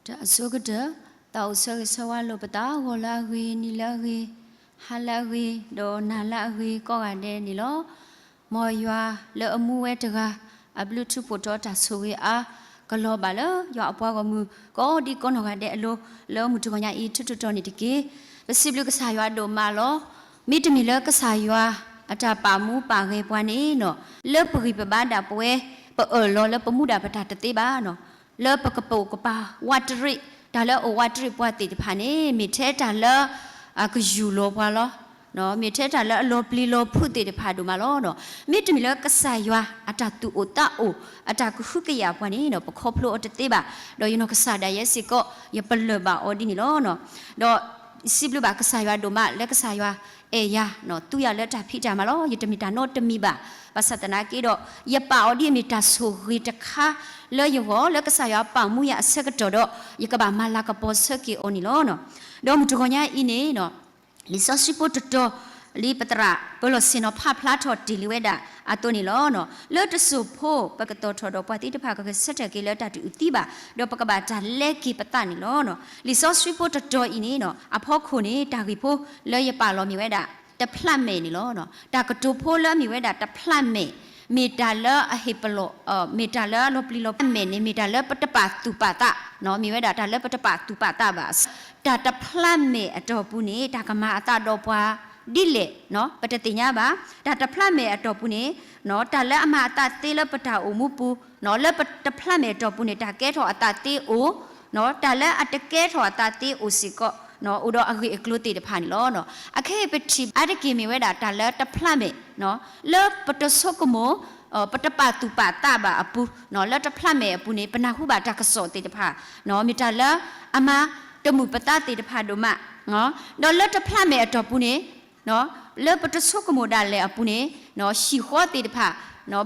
တၢ်အဆိကတၢၢ်, သးအိၣ်ဆၢဂ့ၤဆၢဝါလိာ်ပသး ဂီၤလၢအဂ့ၤ, နံၤလၢအဂ့ၤ, ဟါလၢအဂ့ၤ, ဒီးနၤလၢအဂ့ၤ ကိးဂၤဒဲးန့ၣ်လီၤ. မ်ယွၤလၢအမူဝဲတဂၤ အဘျုးထူးဖှိၣ်ထီ တၢ်ဆိၣ်ဂ့ၤအါကလီၤဘၣ်လၢ ယွၤအပှၤဂီၢ်မုၢ် ကိးဒံကိးနီၢ်ဂၤဒဲးအလိၤ လၢမုၢ်တဂီၤညါအံၤ ထူးထူးတီၤန့ၣ်တက့ၢ်. ပစံးဘျုးကစၢ်ယွၤဒိၣ်မးလီၤ. မ့တမ့ၢ်လၢကစၢ်ယွၤအတၢ်ပာ်မူပာ်ဂဲၤပှၤန့ၣ်နီၤ, လၢပဂံၢ်ပဘါဒၣ်ပဝဲ ပအၢၣ်လီၤလၢပမူဒၣ်ပတၢ်တသ့ဘၣ်နီၤ, လၢပကပိာ်ကပၤဝးတရံး, တၢ်လၢအအိၣ်ဝးတရံးပှၤသ့ၣ်တဖၣ်န့ၣ် မ့ၢ်ထဲတၢ်လၢ ကယူၢ်လီၤပှၤလီၤ. မ့ၢ်ထဲတၢ်လၢအလီၤပျံၤလီၤဖုးသ့ၣ်တဖၣ်ဒိၣ်မးလီၤ. မ့တမ့ၢ်လၢကစၢ်ယွၤအတၢ်သူၣ်အိၣ်သးအိၣ် အတၢ်ကဟုကယာ်ပှၤန့ၣ်နီၤ, ပခီဖျိအီၤတသ့ဘၣ်. ဒီးယနီၢ်ကစၢ်ဒၣ်ယဲစ့ၢ်ကီး ယပလၢၢ်ဘၣ်အီၤဒ်န့ၣ်လီၤ. ဒီးစံးဘျုးဘၣ်ကစၢ်ယွၤဒိၣ်မးလၢကစၢ်ယွၤအဲၣ်ယၤ, သူယၤလၢတၢ်ဖံးတၢ်မၤလီၤ. ယတမ့ၢ်တၢ်နီတမံၤဘၣ်. ဘၣ်ဆၣ်သနာ်က့ဒီး ယပာ်အီၤဒ်အမ့ၢ်တၢ်ဆိၣ်ဂ့ၤတခါလၢယဂီၢ် လၢကစၢ်ယွၤပာ်မူယၤအဆၢကတီၢ်ဒီး ယကဘၣ်မၤလၤကပီၤဆၢက့ၤအီၤန့ၣ်လီၤ. ဒီးမုၢ်တဂီၤညါအံၤန့ၣ် လံာ်စီဆှံဖိတတီၤ လံာ်ပသရၣ်ပၢၤလီၢ်ဆ့ၣ်နီၤဖးဖျါထီၣ်တ့ၢ်လံဝဲဒၣ်အသိးန့ၣ်လီၤ. လၢတစိၢ်ဖိ ပကသီၣ်ထီၣ်ဒီးပှၤသ့ၣ်တဖၣ်ကဂဲၤဆၢထၢၣ်က့ၤလၢတၢ်တအုၣ်သံဘၣ်, ဒီးပကဘၣ်တၢ်လဲက့ၤပသးန့ၣ်လီၤ. လံာ်စီဆှံဖိတတီၤအံၤန့ၣ် အဖီခိၣ်န့ၣ် တၢ်ဂ့ၢ်ဖိလၢယပာ်လီၤမ့ၢ်ဝဲဒၣ် တဖျးမဲာ်န့ၣ်လီၤ. တၢ်ကတိၤဖိလၢအမ့ၢ်ဝဲဒၣ်တဖျးမဲာ် မ့ၢ်တၢ်လၢအဟ့ၣ်ပလီၢ်, မ့ၢ်တၢ်လၢအလီၤပျံၤလီၤဖုး, မဲာ်န့ၣ် မ့ၢ်တၢ်လၢပတပာ်သူၣ်ပာ်သး, မ့ၢ်ဝဲဒၣ်တၢ်လၢပတပာ်သူၣ်ပာ်သးဘၣ်. တၢ်တဖျးမဲာ်အတီၢ်ပူၤန့ၣ် တၢ်ကမၤအသးဒီးပှၤဒ်လဲၣ် ပတသ့ၣ်ညါဘၣ်. တၢ်တဖျးမဲာ်အတီၢ်ပူၤန့ၣ် တၢ်လၢအမၤအသးသ့လၢပတၢ်အိၣ်မူပူၤ, လၢပတဖျးမဲာ်အတီၢ်ပူၤန့ၣ် တၢ်ကဲထီၣ်အသးသ့အိၣ်, တၢ်လၢအတကဲထီၣ်အသးသ့အိၣ်စ့ၢ်ကီး အိၣ်ဒီးအဂ့ၢ်အကျိၤသ့ၣ်တဖၣ်န့ၣ်လီၤ. အခဲအံၤပထံၣ်အါတက့ၢ်မ့ၢ်ဝဲဒၣ်တၢ်လၢတဖျးမဲာ် လၢပတဆိကမိၣ် ပတပာ်သူၣ်ပာ်သးဘၣ်အပူၤ, လၢတဖျးမဲာ်အပူၤန့ၣ် ပနၢ်ဟူဘၣ်တၢ်ကစီၣ်သ့ၣ်တဖၣ် မ့ၢ်တၢ်လၢအမၤတမုာ်ပသးသ့ၣ်တဖၣ်ဒိၣ်မး, ဒီးလၢတဖျးမဲာ်အတီၢ်ပူၤန့ၣ် လၢပတဆိကမိၣ်ဒၣ်လဲာ်အပူၤန့ၣ် ဟံၣ်ဃီသ့ၣ်တဖၣ်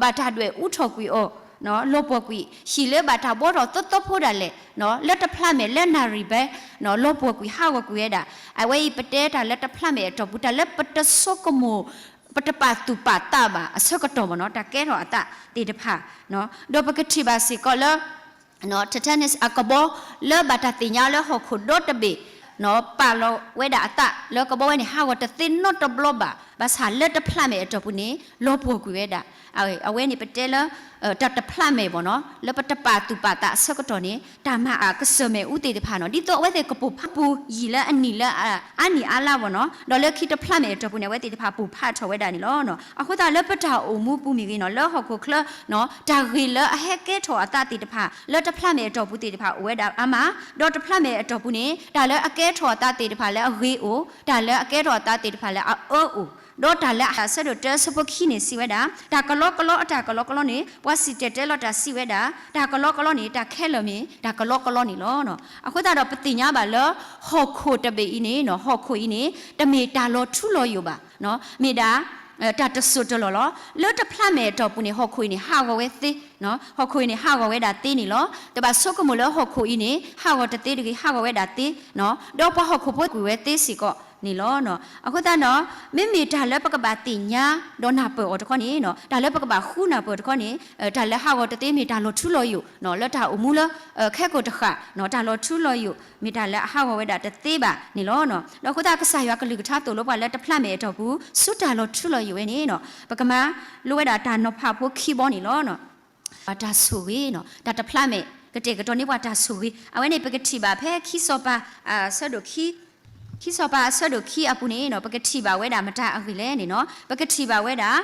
ဘၣ်တၢ်ဒွဲၣ်အူထီၣ်ကွံာ်အီၤ လီၤပှီၢ်ကွံာ်, ဟံၣ်လၢဘၣ်တၢ်ဘှီထီၣ်သီသီဖိဒၣ်လဲာ် လၢတဖျးမဲာ်လၢနၣ်ရံၣ်ဘဲ လီၤပှီၢ်ကွံာ်ဟးဂီၤကွံာ်ဝဲဒၣ်. အဝဲအံၤပတဲတၢ်လၢတဖျးမဲာ်အတီၢ်ပူၤ တၢ်လၢပတဆိကမိၣ် ပတပာ်သူၣ်ပာ်သးဘၣ်အဆၢကတီၢ်မ့ၢ်နီၤ တၢ်ကဲထီၣ်အသးသ့ၣ်တဖၣ်, ဒီးပကထံၣ်ဘၣ်စ့ၢ်ကီးလၢ Titanic အကဘီလၢဘၣ်တၢ်သ့ၣ်ညါလၢဟီၣ်ခိၣ်ဒီတဘ့ၣ် ပာ်လီၤဝဲဒၣ်အသးလၢကဘီဝဲန့ၣ် ဟးဂီၤတသ့နီတဘျီဘၣ်, ဘၣ်ဆၣ်လၢတဖျးမဲာ်အတီၢ်ပူၤန့ၣ် လီၤပှီၢ်ကွံာ်ဝဲဒၣ်. အဝဲန့ၣ်ပတဲလၢ တၢ်တဖျးမဲာ်ဘၣ်နီၤ လၢပတပာ်သူၣ်ပာ်သးအဆၢကတီၢ်န့ၣ် တၢ်မၤအကစၢၢ်မ့ၣ်အူသ့ၣ်တဖၣ်နီၤ ဒ်သိးအဝဲသ့ၣ်ကပိၢ်ဖးပူၤယံာ်လၢအနံၣ်လၢအါနံၣ်အါလါဘၣ်နီၤ ဒီးလၢခံတဖျးမဲာ်အတီၢ်ပူၤန့ၣ် အဝဲသ့ၣ်တဖၣ်ပိၢ်ဖးထီၣ်ဝဲဒၣ်န့ၣ်လီၤ. အဃိသတးလၢပတၢ်အိၣ်မူပူၤမ့ၢ်ဂ့ၤနီၤ လၢဟီၣ်ခိၣ်ချၢ တၢ်ဂ့ၢ်လၢအဟဲကဲထီၣ်အသးသ့ၣ်တဖၣ် လၢတဖျးမဲာ်အတီၢ်ပူၤသ့ၣ်တဖၣ်အိၣ်ဝဲဒၣ်အါမး, ဒီးတဖျးမဲာ်အတီၢ်ပူၤန့ၣ် တၢ်လၢအကဲထီၣ်အသးသ့ၣ်တဖၣ်လၢအဂ့ၤအိၣ်, တၢ်လၢအကဲထီၣ်အသးသ့ၣ်တဖၣ်လၢအအၢအိၣ်, ဒီးတၢ်လၢအဆၢဒိၣ်တၢဆၢဖိခံန့ၣ်စံးဝဲဒၣ် တၢ်ကလီကလီအတၢ်ကလီကလီန့ၣ် ပှၤစံၣ်တဲၤတဲလီၤတၢ်စံးဝဲဒၣ် တၢ်ကလီကလီန့ၣ် တၢ်ခဲလၢာ်မ့ၢ် တၢ်ကလီကလီန့ၣ်လီၤ. အဃိသတးဒီးပသ့ၣ်ညါဘၣ်လၢ ဟီၣ်ခိၣ်တဘ့ၣ်အံၤန့ၣ် ဟီၣ်ခိၣ်အံၤန့ၣ် တမ့ၢ်တၢ်လီၤထူလီၤယိာ်ဘၣ်, မ့ၢ်ဒၣ် တၢ်တစိၢ်တလီၢ်လီၤ. လၢတဖျးမဲာ်အတီၢ်ပူၤန့ၣ် ဟီၣ်ခိၣ်အံၤန့ၣ် ဟးဂီၤဝဲသ့, ဟီၣ်ခိၣ်အံၤန့ၣ် ဟးဂီၤဝဲဒၣ်သ့န့ၣ်လီၤ. တဘၣ်ဆိကမိၣ်လၢဟီၣ်ခိၣ်အံၤန့ၣ် ဟးဂီၤတသ့တဂ့ၤ ဟးဂီၤဝဲဒၣ်သ့, ဒီးပှၤဟီၣ်ခိၣ်ဖိကွံာ်ဝဲသ့စ့ၢ်ကီးန့ၣ်လီၤ. အဃိသတးဒီး မ့မ့ၢ်တၢ်လၢပကဘၣ်သ့ၣ်ညါဒီးနၢ်ပၢၢ်အီၤတခီန့ၣ် တၢ်လၢပကဘၣ်ဃုနၢ်ပၢၢ်တခီန့ၣ် တၢ်လၢဟးဂီၤတသ့မ့ၢ်တၢ်လီၤထူလီၤယိာ် လၢတၢ်အိၣ်မူလၢ ခဲကိာ်တဃၣ် တၢ်လီၤထူလီၤယိာ် မ့ၢ်တၢ်လၢအဟးဂီၤဝဲဒၣ်တသ့ဘၣ်န့ၣ်လီၤ. ဒီးအဃိသတးကစၢ်ယွၤကလုၢ်ကထါသိၣ်လိပှၤလၢတဖျးမဲာ်အတီၢ်ပူၤ ဆူတၢ်လီၤထူလီၤယိာ်ဝဲန့ၣ် ပကမၤလိဝဲဒၣ်တၢ်နီၤဖးဖိခံဘီန့ၣ်လီၤ. ပှၤတၢ်ဆိၣ်ဂ့ၤ တၢ်တဖျးမဲာ် ကတဲာ်ကတီၤန့ၢ်ပှၤတၢ်ဆိၣ်ဂ့ၤ အဝဲန့ၣ် ပကထံၣ်ဘၣ်ဖဲခံစီၤပၤ အဆၢဒိၣ်ခံ ခံစီၤပၤအဆၢဒိၣ်ခံအပူၤန့ၣ် ပကထံၣ်ဘၣ်ဝဲဒၣ်မတၤအဂ့ၢ်လဲၣ်န့ၣ်နီၤ ပကထံၣ်ဘၣ်ဝဲဒၣ်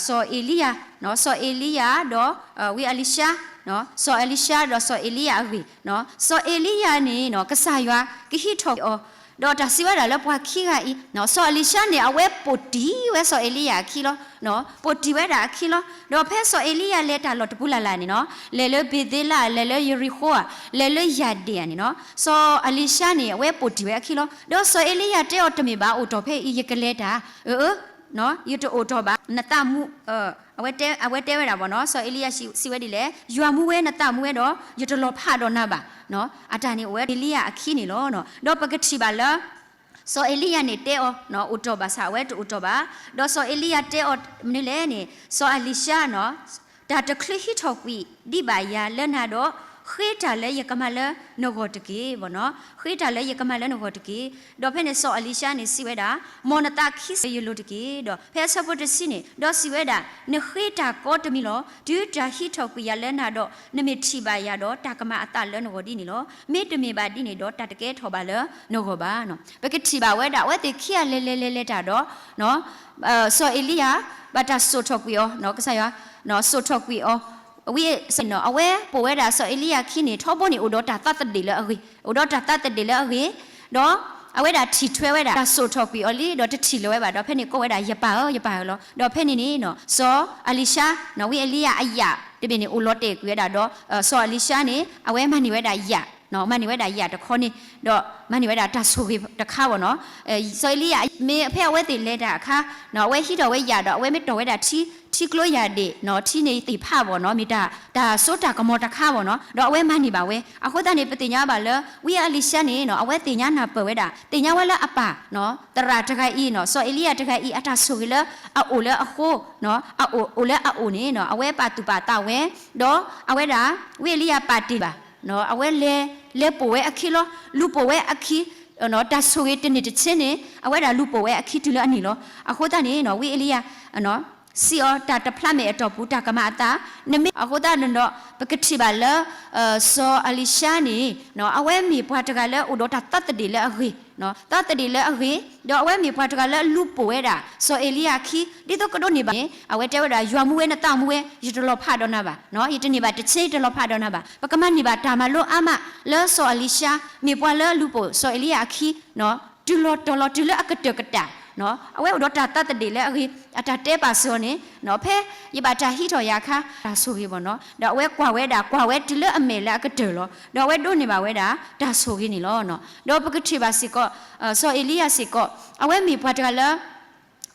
စီၤအ့လံယၤ စီၤအ့လံယၤဒီး ဝံအလံၡါ စီၤအလံၡါဒီးစီၤအ့လံယၤအဂ့ၢ် စီၤအ့လံယၤန့ၣ် ကစၢ်ယွၤကဟံးထီၣ်အီၤ ဒီးတၢ်စံးဝဲဒၣ်လၢပှၤခံဂၤအံၤ စီၤအလံၡါန့ၣ် အဝဲပိာ်တံၢ်ဝဲစီၤအ့လံယၤအခံလီၤ ပိာ်တံၢ်ဝဲဒၣ်အခံလီၤ. ဒီးဖဲစီၤအ့လံယၤလဲၤတၢ်လီၢ်တပူၤလၢ်လၢ်န့ၣ်နီၤ လဲၤလၢဘ့ၤသ့လး လဲၤလၢယရံၤဃိဧါ လဲၤလၢယၤဒ့ၣ်ဧါန့ၣ်နီၤ စီၤအလံၡါန့ၣ် အဝဲပိာ်တံၢ်ဝဲအခံလီၤ. ဒီးစီၤအ့လံယၤတဲအီၤတမ့ၢ်ဘၣ် အိၣ်တီၢ်ဖဲအံၤ ယကလဲၤတၢ် အၢ ယတအိၣ်တီၢ်ဘၣ် နသးမူ အဝဲတဲဝဲဒၣ်ဘၣ်နီၤ စီၤအ့လံယၤစံးဝဲဒ်လဲၣ် ယွၤမူဝဲနသးမူဝဲဒီး ယတလီၤဖးဒီးနၤဘၣ် အတၢ်န့ၣ်အိၣ်ဝဲအ့လံယၤအခံန့ၣ်လီၤ. ဒီးပကထံၣ်ဘၣ်လၢ စီၤအ့လံယၤန့ၣ်တဲအီၤ အိၣ်တီၢ်ဘၣ်ဆၣ်အဝဲတအိၣ်တီၢ်ဘၣ်. ဒီးစီၤအ့လံယၤတဲအီၤမနုၤလဲၣ်န့ၣ် စီၤအလံၡါနီၤ တၢ်တချုးဟံးထီၣ်ကွံာ်ဒံးဘၣ်ယၤလၢနၤဒီး ဃ့တၢ်လၢယကမၤလၢနဂီၢ်တက့ၢ်, ဘၣ်နီၤ, ဃ့တၢ်လၢယကမၤလၢနဂီၢ်တက့ၢ်. ဒီးဖဲန့ၣ်စီၤအလံၤၡါန့ၣ်စံးဝဲဒၣ်, မ်နသးခံစ့ၢ်ကီးယလိၤတက့ၢ်. ဒီးဖဲအဆၢဖိတဆံန့ၣ်, ဒီးစံးဝဲဒၣ်, နဃ့တၢ်ကီတမံၤလီၤ. တုၤတၢ်ဟံးထီၣ်ကွံာ်ယၤလၢနၤဒီး, နမ့ၢ်ထံၣ်ဘၣ်ယၤဒီး တၢ်ကမၤအသးလၢနဂီၢ်ဒ်န့ၣ်လီၤ. မ့တမ့ၢ်ဘၣ်ဒ်န့ၣ်ဒီး တၢ်တကဲထီၣ်ဘၣ်လၢနဂီၢ်ဘၣ်. ပကထံၣ်ဘၣ်ဝဲဒၣ် အဝဲသ့ၣ်ခံဂၤလဲၤလဲၤလဲၤလဲၤတၢ်ဒီး စီၤအ့လံယၤ ဘၣ်တၢ်စိာ်ထီၣ်ကွံာ်အီၤ, ကစၢ်ယွၤ စိာ်ထီၣ်ကွံာ်အီၤ, ဝံၤ အဝဲပိာ်ဝဲဒၣ်စီၤအ့လံယၤခံန့ၣ် ထီဘိန့ၣ် အိၣ်ဒီးတၢ်သးသဒ့ၣ်လၢအဂ့ၤ, အိၣ်ဒီးတၢ်သးသဒ့ၣ်လၢအဂ့ၤ, ဒီးအဝဲဒၣ်ထံၣ်ထွဲဝဲဒၣ် တၢ်စိာ်ထီၣ်ကွံာ်အီၤလံ ဒီးတထံၣ်လၢၤဝဲဘၣ်, ဒီးဖဲန့ၣ်ကိးဝဲဒၣ် ယပၢ်ဧၢ ယပၢ်ဧၢလီၤ. ဒီးဖဲန့ၣ်န့ၣ် စီၤအလံၤၡါ ဝံအ့လံယၤအယာ်တဘ့ၣ်န့ၣ် အိၣ်လီၤတဲာ်ကွံာ်ဝဲဒၣ်ဒီး စီၤအလံၤၡါန့ၣ် အဝဲမၤန့ၢ်ဝဲဒၣ်ယာ်, မၤန့ၢ်ဝဲဒၣ်ယာ်တခီန့ၣ်, ဒီးမၤန့ၢ်ဝဲဒၣ်တၢ်ဆိၣ်ဂ့ၤတခါဘၣ်နီၤ. စီၤအ့လံယၤ မ့ၢ်ဖဲအဝဲသ့ၣ်လဲၤတၢ်အခါ, အဝဲဟံးထီၣ်ဝဲယာ်ဒီး အဝဲမ့ၢ်တီၢ်ဝဲဒၣ်ထံ, ထံကျိယၢ်ဒ့ၣ်, ထံန့ၣ်သ့ၣ်ဖးဘၣ်နီၤ, မ့ၢ်တၢ်, တၢ်စိတၢ်ကမီၤတခါဘၣ်နီၤ, ဒီးအဝဲမၤန့ၢ်ဘၣ်ဝဲ. အဃိသတးန့ၣ် ပသ့ၣ်ညါဘၣ်လၢ ဝံအလံၤၡါန့ၣ် အဝဲသ့ၣ်ညါနၢ်ပၢၢ်ဝဲဒၣ်, သ့ၣ်ညါဝဲလၢအပၢ် သရၣ်တဂၤအံၤနီၤ, စီၤအ့လံယၤတဂၤအံၤ အတၢ်ဆိၣ်ဂ့ၤလၢအအိၣ်လၢအဃိ, အအိၣ်လၢအအိၣ်န့ၣ် အဝဲပာ်သူၣ်ပာ်သးဝဲ, ဒီးအဝဲဒၣ် ဝံအ့လံယၤပာ်တ့ၢ်ဘၣ်, အဝဲလဲၤ, လဲၤပိာ်ဝဲအခံလီၤ, လူၤပိာ်ဝဲအခံ, တၢ်ဆိၣ်ဂ့ၤတန့ၢ်တဆ့န့ၣ် အဝဲဒၣ်လူၤပိာ်ဝဲအခံတုၤလၢအန့ၣ်လီၤ. အဃိသတးန့ၣ် ဝံအ့လံယၤ စံးအီၤ တၢ်တဖျးမဲာ်အတီၢ်ပူၤ တၢ်ကမၤအသး, နမ့ၢ်, အဃိသတးန့ၣ်ဒီး ပကထံၣ်ဘၣ်လၢ စီၤအလံၤၡါန့ၣ် အဝဲမ့ၢ်ပှၤတဂၤလၢအိၣ်ဒီးတၢ်သးသဒ့ၣ်လၢအဂ့ၤ, သးသဒ့ၣ်လၢအဂ့ၤ, ဒီးအဝဲမ့ၢ်ပှၤတဂၤလၢလူၤပိာ်ဝဲဒၣ် စီၤအ့လံယၤအခံ, ဒ်သိးကဒိးန့ၢ်ဘၣ်န့ၣ် အဝဲတဲဝဲဒၣ် ယွၤမူဝဲ နသးမူဝဲ ယတလီၤဖးဒီးနၤဘၣ်, ယတန့ၢ်ဘၣ်တဆ့ ယတလီၤဖးဒီးနၤဘၣ်. ပကမၤန့ၢ်ဘၣ်တၢ်မၤလိအါမး လၢစီၤအလံၤၡါ မ့ၢ်ပှၤလၢလူၤပိာ်စီၤအ့လံယၤအခံ တုၤလီၤတီၤလီၤတုၤလၢအကတၢၢ်ကတၢၢ်, အဝဲအိၣ်ဒီးတၢ်သးသဒ့ၣ်လၢအဂ့ၤ, အတၢ်တဲပာ်စၢၤအီၤန့ၣ် ဖဲယဘၣ်တၢ်ဟံးထီၣ်ယၤအခါ တၢ်ဆိၣ်ဂ့ၤဘၣ်နီၤ, ဒီးအဝဲကွၢ်ဝဲဒၣ် ကွၢ်ဝဲတုၤလၢအမဲာ်လၢအကတၢၢ်လီၤ, ဒီးအဝဲဒိးန့ၢ်ဘၣ်ဝဲဒၣ် တၢ်ဆိၣ်ဂ့ၤန့ၣ်လီၤ. ဒီးပကထံၣ်ဘၣ်စ့ၢ်ကီး စီၤအ့လံယၤစ့ၢ်ကီး အဝဲမ့ၢ်ပှၤတဂၤလၢ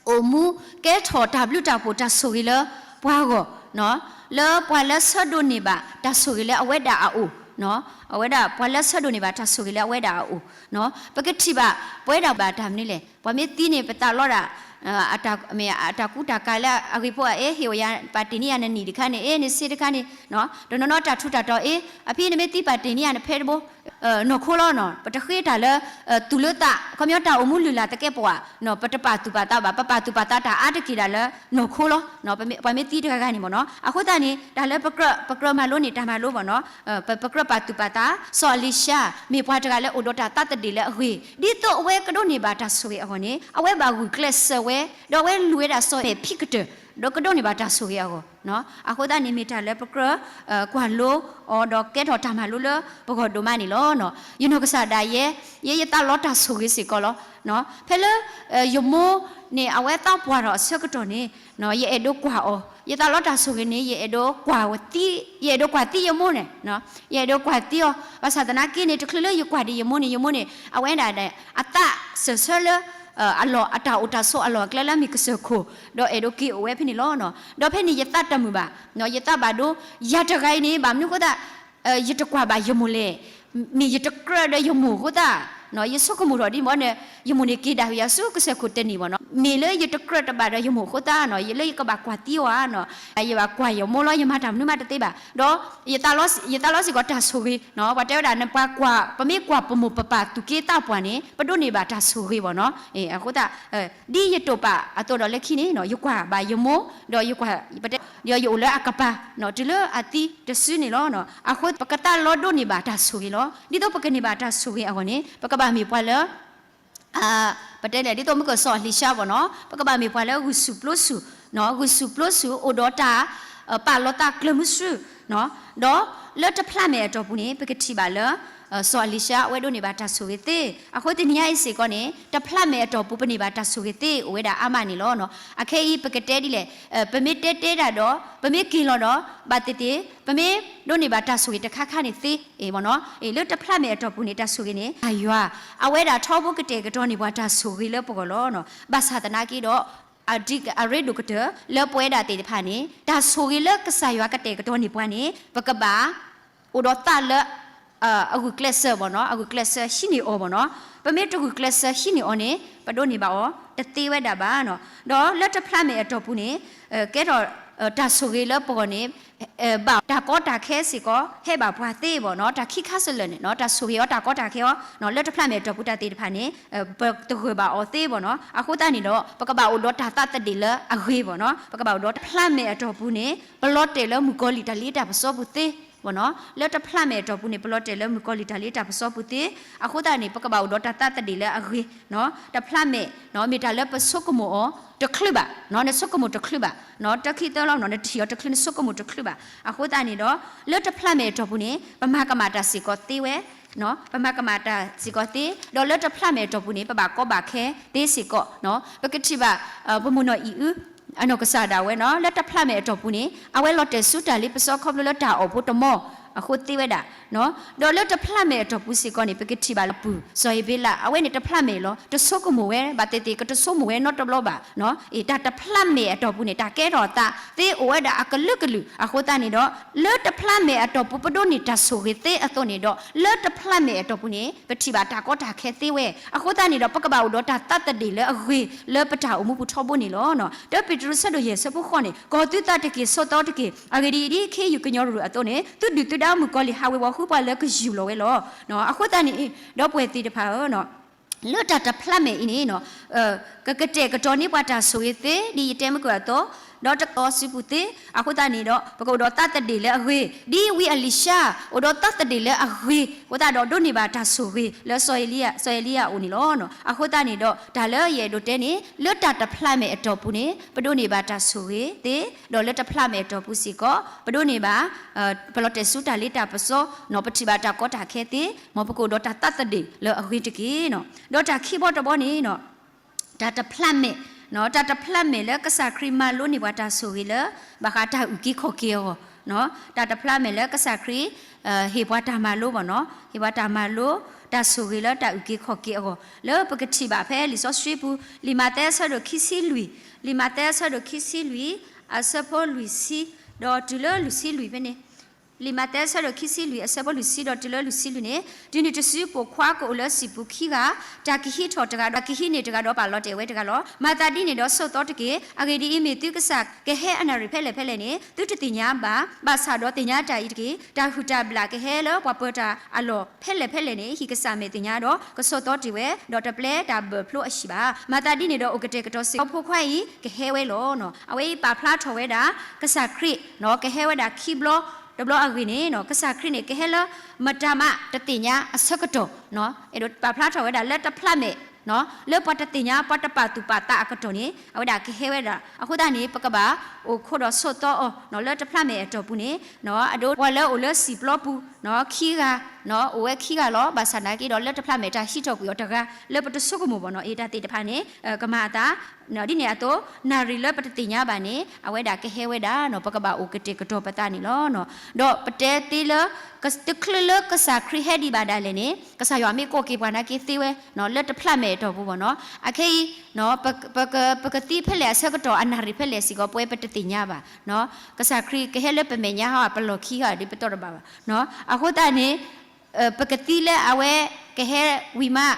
အိၣ်မူကဲထီၣ်တၢ်ဘျုးတၢ်ဖှိၣ်တၢ်ဆိၣ်ဂ့ၤလၢပှၤဂီၢ်, လၢပှၤလၢဆၢဒိးန့ၢ်ဘၣ်တၢ်ဆိၣ်ဂ့ၤလၢအဝဲဒၣ်အအိၣ်, အဝဲဒၣ်ပှၤလၢဆၢဒိးန့ၢ်ဘၣ်တၢ်ဆိၣ်ဂ့ၤလၢအဝဲဒၣ်အအိၣ်, ပကထံၣ်ဘၣ် ပဝဲဒၣ်ဘၣ်တၢ်မနုၤလဲၣ်, ပှၤမ့ၢ်သံန့ၣ် ပသးလီဒၣ် အတၢ်ကူတၢ်ကၤလၢအဂ့ၤဖိအအ့ ဟ့ၣ်အီၤယၤ ပာ်တ့ၢ်န့ၢ်ယၤနနံၣ်တခါန့ၣ် အ့ နဆ့တခါန့ၣ်, တနီၤနီၤတၢ်ထူးတၢ်တီၤအ့ အဖံနမ့ၢ်သံပာ်တ့ၢ်န့ၢ်ယၤနဖဲတဘိ နီၢ်ခိလီၤနီၤ, ပတဃ့တၢ်လၢ သူၣ်လၢသး ခီပညီတၢ်အိၣ်မူလုၢ်လၢ်သကဲးပဝး, ပတပာ်သူၣ်ပာ်သးဘၣ်, ပပာ်သူၣ်ပာ်သးတၢ်အါတက့ၢ်ဒၣ်လၢနီၢ်ခိလီၤ, ပှၤမ့ၢ်သံတဂၤဂၤန့ၣ်မ့ၢ်နီၤ. အဃိသတးန့ၣ် တၢ်လၢပကြၢး ပကြၢးမၤလိန့ၣ် တၢ်မၤလိမ့ၢ်နီၤ, ပကြၢးပာ်သူၣ်ပာ်သး စီၤအလံၤၡါ မ့ၢ်ပှၤတဂၤလၢအိၣ်ဒီးတၢ်သးသဒ့ၣ်လၢအဂ့ၤ ဒ်သိးအဝဲကဒိးန့ၢ်ဘၣ်တၢ်ဆိၣ်ဂ့ၤအဂီၢ်န့ၣ် အဝဲဘၣ်ဂုာ်ကျဲးစၢးဝဲ ဒီးအဝဲလူၤဝဲဒၣ်စီၤမဲာ်ဖံးကတၢၢ် ဒီးကဒိးန့ၢ်ဘၣ်တၢ်ဆိၣ်ဂ့ၤအဂီၢ်, အဃိသတးန့ၣ် မ့ၢ်တၢ်လၢပကြၢး ကွၢ်လိအီၤဒီးကဲထီၣ်တၢ်မၤလိလၢပဂီၢ်ဒိၣ်မးန့ၣ်လီၤ. ယနီၢ်ကစၢ်ဒၣ်ယဲ ယဲယသးလီတၢ်ဆိၣ်ဂ့ၤစ့ၢ်ကီးလီၤ. ဖဲလၢ ယမိၢ်န့ၣ် အဝဲသးပှၢ်ထီၣ်အဆၢကတီၢ်န့ၣ် ယအဲၣ်ဒိးကွၢ်အီၤ, ယသးလီတၢ်ဆိၣ်ဂ့ၤန့ၣ် ယအဲၣ်ဒိးကွၢ်သံ, ယအဲၣ်ဒိးကွၢ်သံယမိၢ်န့ၣ်, ယအဲၣ်ဒိးကွၢ်သံအီၤ, ဘၣ်ဆၣ်သနာ်က့န့ၣ် တချုးလၢယကွၢ်ဒံးယမိၢ်န့ၣ် ယမိၢ်န့ၣ် အဝဲဒၣ် အသးစၢၢ်ဆၢလၢ အလီၢ်အတၢ်အိၣ်တၢ်ဆိးအလီၢ်အကျဲလၢမ့ၢ်ကစၢၢ်ခိၣ်, ဒီးအဲၣ်ဒိးက့ၤအိၣ်ဝဲဖဲန့ၣ်လီၤ. ဒီးဖဲန့ၣ်ယသးတမုာ်ဘၣ်, ယသးဘၣ်ဒိ ယၤတဂၤအံၤန့ၣ် ဘၣ်မနုၤအဃိသတး ယတကွၢ်ဘၣ်ယမိၢ်လဲၣ်, မ့ၢ်ယတကြၢးဒီးယမိၢ်အဃိသတး, ယဆိကမိၣ်ထီၣ်ဒ်မ့ၢ်န့ၣ် ယမိၢ်န့ၣ်က့ၤဒၣ်ယၤဆူကစၢၢ်ခိၣ်တနံၤဘၣ်နီၤ, မ့ၢ်လၢယတကြၢးတဘၣ်ဒီးယမိၢ်အဃိသတးနီၤ ယလၢယကဘၣ်ကွၢ်သံအီၤဧါနီၤ, ယဘၣ်ကွၢ်ယမိၢ်လီၤ ယမၤတၢ်မနုၤမးတသ့ဘၣ်, ဒီး ယသးလီစ့ၢ်ကီးတၢ်ဆိၣ်ဂ့ၤ, ပှၤတဲဝဲဒၣ် နပှၤကွၢ် ပမ့ၢ်ကွၢ်ပမိၢ်ပပၢ်သူၣ်က့သးပှၢ်န့ၣ် ပဒိးန့ၢ်ဘၣ်တၢ်ဆိၣ်ဂ့ၤဘၣ်နီၤ, အဃိသတး ဒ်ယတိာ်ပာ်အသိးဒီးလၢခံန့ၣ် ယကွၢ်ဘၣ်ယမိၢ် ဒီးယကွၢ် ပတဲ ဒီးယအိၣ်လၢအကပၤ တုၤလၢအသံတစုန့ၣ်လီၤ. အဃိပကသးလီဒိးန့ၢ်ဘၣ်တၢ်ဆိၣ်ဂ့ၤလီၤ. ဒ်သိးပကန့ၢ်ဘၣ်တၢ်ဆိၣ်ဂ့ၤအဂီၢ်န့ၣ် ပကဘၣ်မ့ၢ်ပှၤလၢ ပတဲလဲၣ် ဒ်သိးမုၢ်ကစီၣ်လံၤၡါဘၣ်နီၤ ပကဘၣ်မ့ၢ်ပှၤလၢဂုာ်ဆူၣ်ပျိဆူၣ်, ဂုာ်ဆူၣ်ပျိဆူၣ် အိၣ်ဒီးတၢ် ပာ်လီၤသးကျၢၤမုဆူၣ်, ဒီးလၢတဖျးမဲာ်အတီၢ်ပူၤန့ၣ် ပကထံၣ်ဘၣ်လၢ စီၤအလံၤၡါ အဝဲဒိးန့ၢ်ဘၣ်တၢ်ဆိၣ်ဂ့ၤသ့, အဃိတနံၤညါအံၤစ့ၢ်ကီးန့ၣ် တဖျးမဲာ်အတီၢ်ပူၤ ပန့ၢ်ဘၣ်တၢ်ဆိၣ်ဂ့ၤသ့ အိၣ်ဝဲဒၣ်အါမးန့ၣ်လီၤ. အခဲအံၤပကတဲဒ်လဲၣ်, ပမ့ၢ်တဲတဲဒၣ်ဒီး ပမ့ၢ်က့ၤလီၤဒီး ဘၣ်သ့ၣ်သ့ၣ် ပမ့ၢ်ဒိးန့ၢ်ဘၣ်တၢ်ဆိၣ်ဂ့ၤတခါခါန့ၣ်သ့, လၢတဖျးမဲာ်အတီၢ်ပူၤန့ၣ် တၢ်ဆိၣ်ဂ့ၤန့ၣ် တၢ်ယွၤ အဝဲဒၣ်ထီဘိကတဲာ်ကတီၤန့ၢ်ပှၤတၢ်ဆိၣ်ဂ့ၤလၢပဂီၢ်လီၤ. ဘၣ်ဆၣ်သနာ်က့ဒီး အရ့ဒိၣ်ကတၢၢ် လၢပဝဲဒၣ်သ့ၣ်တဖၣ်န့ၣ် တၢ်ဆိၣ်ဂ့ၤလၢကစၢ်ယွၤကတဲာ်ကတီၤန့ၢ်ပှၤန့ၣ် ပကဘၣ် အိၣ်ဒီးသးလၢ အဂုာ်ကျဲးစၢးဘၣ်နီၤ, အဂုာ်ကျဲးစၢးဟံးန့ၢ်အီၤဘၣ်နီၤ. ပမ့ၢ်တဂုာ်ကျဲးစၢးဟံးန့ၢ်အီၤန့ၣ် ပဒိးန့ၢ်ဘၣ်အီၤ တသ့ဝဲဒၣ်ဘၣ်နီၤ. ဒီးလၢတဖျးမဲာ်အတီၢ်ပူၤန့ၣ် ကဲထီၣ် တၢ်ဆိၣ်ဂ့ၤလၢပဂီၢ်န့ၣ် ဘၣ်တၢ်ကီတၢ်ခဲစ့ၢ်ကီး ဟဲဘၣ်ပှၤသ့ဘၣ်နီၤ, တၢ်ခံခါစလၢာ်န့ၣ်နီၤ, တၢ်ဆိၣ်ဂ့ၤအီၤတၢ်ကီတၢ်ခဲအီၤနီၤ, လၢတဖျးမဲာ်အတီၢ်ပူၤတၢ်သ့ၣ်တဖၣ်န့ၣ် ပတဂၢၢ်ဘၣ်အီၤသ့ဘၣ်နီၤ. အဃိသတးန့ၣ်ဒီး ပကဘၣ်အိၣ်ဒီးတၢ်သးသဒ့ၣ်လၢအဂ့ၤဘၣ်နီၤ, ပကဘၣ်အိၣ်ဒီးတဖျးမဲာ်အတီၢ်ပူၤန့ၣ် ပလီၤတဲာ်လၢမုၣ်ကီၤလံၢ်တၢ်လ့တၢ်ပစီပူၤသ့ဘၣ်နီၤ, လၢတဖျးမဲာ်အတီၢ်ပူၤန့ၣ် ပလီၤတဲာ်လၢမုၣ်ကီၤလံၢ်တၢ်လ့တၢ်ပစီပူၤသ့, အဃိသတးန့ၣ် ပကဘၣ်အိၣ်ဒီးတၢ်သးသဒ့ၣ်လၢအဂ့ၤနီၤ, တဖျးမဲာ်နီၤ မ့ၢ်တၢ်လၢပဆိကမိၣ်အီၤတချုးဘၣ်နီၤ, နဆိကမိၣ်တချုးဘၣ်နီၤ, တခံသၢလီၤနီၤ, နထံၣ်အီၤတချုး နဆိကမိၣ်တချုးဘၣ်. အဃိသတးန့ၣ်ဒီး လၢတဖျးမဲာ်အတီၢ်ပူၤန့ၣ် ပမၤကမၣ်တၢ်စ့ၢ်ကီးသ့ဝဲနီၤ, ပမၤကမၣ်တၢ်စ့ၢ်ကီးသ့, ဒီးလၢတဖျးမဲာ်အတီၢ်ပူၤန့ၣ် ပဘၣ်ကီဘၣ်ခဲသ့စ့ၢ်ကီးနီၤ. ပကထံၣ်ဘၣ် ပမိၢ်နီၢ်အံၣ်အု အနီၢ်ကစၢ်ဒၣ်ဝဲနီၤ, လၢတဖျးမဲာ်အတီၢ်ပူၤန့ၣ် အဝဲလီၤတဲာ်ဆူတၢ်လ့ပစီခီဖျိလၢတၢ်အီၣ်ဖိတမီၤအဃိသ့ဝဲဒၣ် ဒီးလၢတဖျးမဲာ်အတီၢ်ပူၤစ့ၢ်ကီးန့ၣ် ပကထံၣ်ဘၣ်လၢပုၢ်စီၤဧ့ၤဘ့လး အဝဲန့ၣ်တဖျးမဲာ်လီၤ, တဆိကမိၣ်ဝဲဘၣ်သ့ၣ်သ့ၣ် ကတဆိကမိၣ်ဝဲနီတဘျီဘၣ်နီၤ. အ့ တၢ်တဖျးမဲာ်အတီၢ်ပူၤန့ၣ် တၢ်ကဲထီၣ်အသးသ့အိၣ်ဝဲဒၣ်အကလုာ်ကလုာ်အဃိသတးန့ၣ်ဒီး လၢတဖျးမဲာ်အတီၢ်ပူၤ ပဒိးန့ၢ်တၢ်ဆိၣ်ဂ့ၤသ့အသိးန့ၣ်ဒီး လၢတဖျးမဲာ်အတီၢ်ပူၤန့ၣ် ပထံၣ်ဘၣ်တၢ်ကီတၢ်ခဲသ့ဝဲ. အဃိသတးန့ၣ်ဒီး ပကဘၣ်အိၣ်ဒီးတၢ်သးသဒ့ၣ်လၢအဂ့ၤလၢပတၢ်အိၣ်မူပူၤထီဘိန့ၣ်လီၤ. တၢပ့းတရူးဆၢဒိၣ်ယဲၢ်ဆၢဖိဃိးန့ၣ် ကီၤသုသးတက့ၢ် ဆိးသီတက့ၢ်. အဂ့ၢ်ဒ်အံၤ, ဒ်ခ့ယုၢ်ကညီရူၢ်အသိးန့ၣ် သုဒုၣ်သုဒါမုၣ်ကီၤလံၢ်ဟးဝ့ၤဝီၤဃုပှၤလၢကယူၢ်လီၤဝဲလီၤ. အဃိသတးန့ၣ် ဒီပုၢ်ဝဲၢ်သ့ၣ်တဖၣ်ဧၢ လၢတၢ်တဖျးမဲာ်အံၤန့ၣ် ကကတဲာ်ကတီၤန့ၢ်ပှၤတၢ်ဆိၣ်ဂ့ၤသ့ ဒ်ယတဲမုၢ်ကၢၢ်အသိး, ဒီးတကတီၤစုပူၤသ့, အဃိသတးန့ၣ်ဒီး ပကအိၣ်ဒီးသးသဒ့ၣ်လၢအဂ့ၤ, ဒ်ဝံအလံၤၡါ အိၣ်ဒီးသးသဒ့ၣ်လၢအဂ့ၤ, အဃိသတးဒီးဒိးန့ၢ်ဘၣ်တၢ်ဆိၣ်ဂ့ၤလၢစီၤအ့လံယၤအိၣ်န့ၣ်လီၤ. အဃိသတးန့ၣ်ဒီး တၢ်လၢယအဲၣ်ဒိးတဲန့ၣ် လၢတၢ်တဖျးမဲာ်အတီၢ်ပူၤန့ၣ် ပဒိးန့ၢ်ဘၣ်တၢ်ဆိၣ်ဂ့ၤသ့, ဒီးလၢတဖျးမဲာ်အတီၢ်ပူၤစ့ၢ်ကီး ပဒိးန့ၢ်ဘၣ် ပလီၤတဲာ်ဆူတၢ်လ့တၢ်ပစီနီၤ, ပထံၣ်ဘၣ်တၢ်ကီတၢ်ခဲသ့, မ်ပကအိၣ်ဒီးတၢ်သးသဒ့ၣ်လၢအဂ့ၤတက့ၢ်နီၤ. ဒီးတၢ်ခံဘီတဘီန့ၣ် တၢ်တဖျးမဲာ်, တၢ်တဖျးမဲာ်လၢကစၢ်ခရံာ်မၤလိန့ၢ်ပှၤတၢ်ဆိၣ်ဂ့ၤလၢ ဘၣ်ဃးတၢ်အုၣ်က့ၤခီၣ်က့ၤအဂီၢ်, တၢ်တဖျးမဲာ်လၢကစၢ်ခရံာ် ဟ့ၣ်ပှၤတၢ်မၤလိဘၣ်နီၤ, ဟ့ၣ်ပှၤတၢ်မၤလိ တၢ်ဆိၣ်ဂ့ၤလၢတၢ်အုၣ်က့ၤခီၣ်က့ၤအဂီၢ် လၢပကထံၣ်ဘၣ်ဖဲလံာ်စီဆှံပူၤ, လံာ်မးသဲအဆၢဒိၣ်ခံဆံလွံၢ်, လံာ်မးသဲအဆၢဒိၣ်ခံဆံလွံၢ် အဆၢဖိလွံၢ်ဆံ ဒီးတုၤလၢလွံၢ်ဆံလွံၢ်ဖဲန့ၣ် လံာ်မးသဲအဆၢဒိၣ်ခံဆံလွံၢ်အဆၢဖိလွံၢ်ဆံဒီးတုၤလၢလွံၢ်ဆံလွံၢ်န့ၣ်, တုၤနုၤတစုပိာ်ခွါကအိၣ်လၢစံာ်ပူၤခံဂၤ, တၢ်ကဟံးထီၣ်တဂၤဒီး တၢ်ကဟံးန့ၢ်တဂၤဒီးပာ်လီၤတဲာ်ဝဲတဂၤလီၤ. မၤသးဒ်န့ၣ်ဒီးဆိးသီတက့ၢ်. အဂ့ၢ်ဒ်အံၤ, မ့ၢ်သုကစၢ်ကဟဲအနၣ်ရံၣ်ဖဲလဲၣ်ဖဲလဲၣ်န့ၣ် သုတသ့ၣ်ညါဘၣ်. ဘၣ်ဆၣ်ဒီးသ့ၣ်ညါတၢ်အံၤတက့ၢ်, တၢ်ဟုၣ်တၢ်ဘျၣ်ကဟဲလၢပှၤပၢၤတၢ်အလီၢ်ဖဲလဲၣ်ဖဲလဲၣ်န့ၣ် ဟံၣ်ကစၢ်မဲာ်သ့ၣ်ညါဒီး ကဆိးသီတ့ၢ်ဝဲ, ဒီးတပျဲတၢ်ဘၢၣ်ဖျိအဟံၣ်ဘၣ်. မၤသးဒ်န့ၣ်ဒီးအိၣ်ကတဲာ်ကတီၤစ့ၢ်ကီး ဖိခွါအံၤကဟဲဝဲလီၤ. အဝဲအံၤပာ်ဖျါထီၣ်ဝဲဒၣ် ကစၢ်ခရံာ် ကဟဲဝဲဒၣ်ခံဘျီတဘျီအဂ့ၢ်န့ၣ် ကစၢ်ခရံာ်န့ၣ် ကဟဲလၢ မတၤမးတသ့ၣ်ညါအဆၢကတီၢ်, အဲၣ်ဒိးပာ်ဖျါထီၣ်ဝဲဒၣ်လၢတဖျးမဲာ် လၢပှၤတသ့ၣ်ညါ ပှၤတပာ်သူၣ်ပာ်သးအကတီၢ်န့ၣ် အဝဲဒၣ်ကဟဲဝဲဒၣ်. အဃိသတးန့ၣ် ပကဘၣ်အိၣ်ခိးဒီးဆိးသီအီၤ လၢတဖျးမဲာ်အတီၢ်ပူၤန့ၣ် အဒိ ပှၤလၢအိၣ်လၢစံာ်ပျီပူၤ ခံဂၤ အိၣ်ဝဲခံဂၤလီၤ. ဘၣ်ဆၣ်နာ်က့ဒီး လၢတဖျးမဲာ်တၢ်ဟံးထီၣ်ကွံာ်အီၤတဂၤ လၢပတဆိကမိၣ်ဘၣ်နီၤ အ့ တၢ်သ့ၣ်တဖၣ်န့ၣ် ကမၤအသး ဒ်န့ၣ်အသိး နၣ်ရံၣ်လၢပတသ့ၣ်ညါဘၣ်န့ၣ် အဝဲဒၣ်ကဟဲဝဲဒၣ်နီၤ ပကဘၣ်အိၣ်ကတဲာ်ကတီၤပသးန့ၣ်လီၤ. ဒီးပတဲသ့လၢ တချုးလၢကစၢ်ခရံာ်ဟဲဒံးဘၣ်ဒၣ်လဲာ်န့ၣ် ကစၢ်ယွၤမ့ၢ်ကိးက့ၤပှၤနာ်က့သ့ဝဲ လၢတဖျးမဲာ်အတီၢ်ပူၤဘၣ်နီၤ. အခဲအံၤ ပကသံဖဲလဲၣ်အဆၢကတီၢ် အနၣ်ရံၣ်ဖဲလဲၣ်စ့ၢ်ကီး ပဝဲပတသ့ၣ်ညါဘၣ်. ကစၢ်ခရံာ်ကဟဲလၢပမဲာ်ညါဟီ ပလီၢ်ခံဂၤဒီးပတီၢ်တဘၣ်ဘၣ်. အဃိသတးန့ၣ် ပကသံလၢအဝဲကဟဲဝံၤမး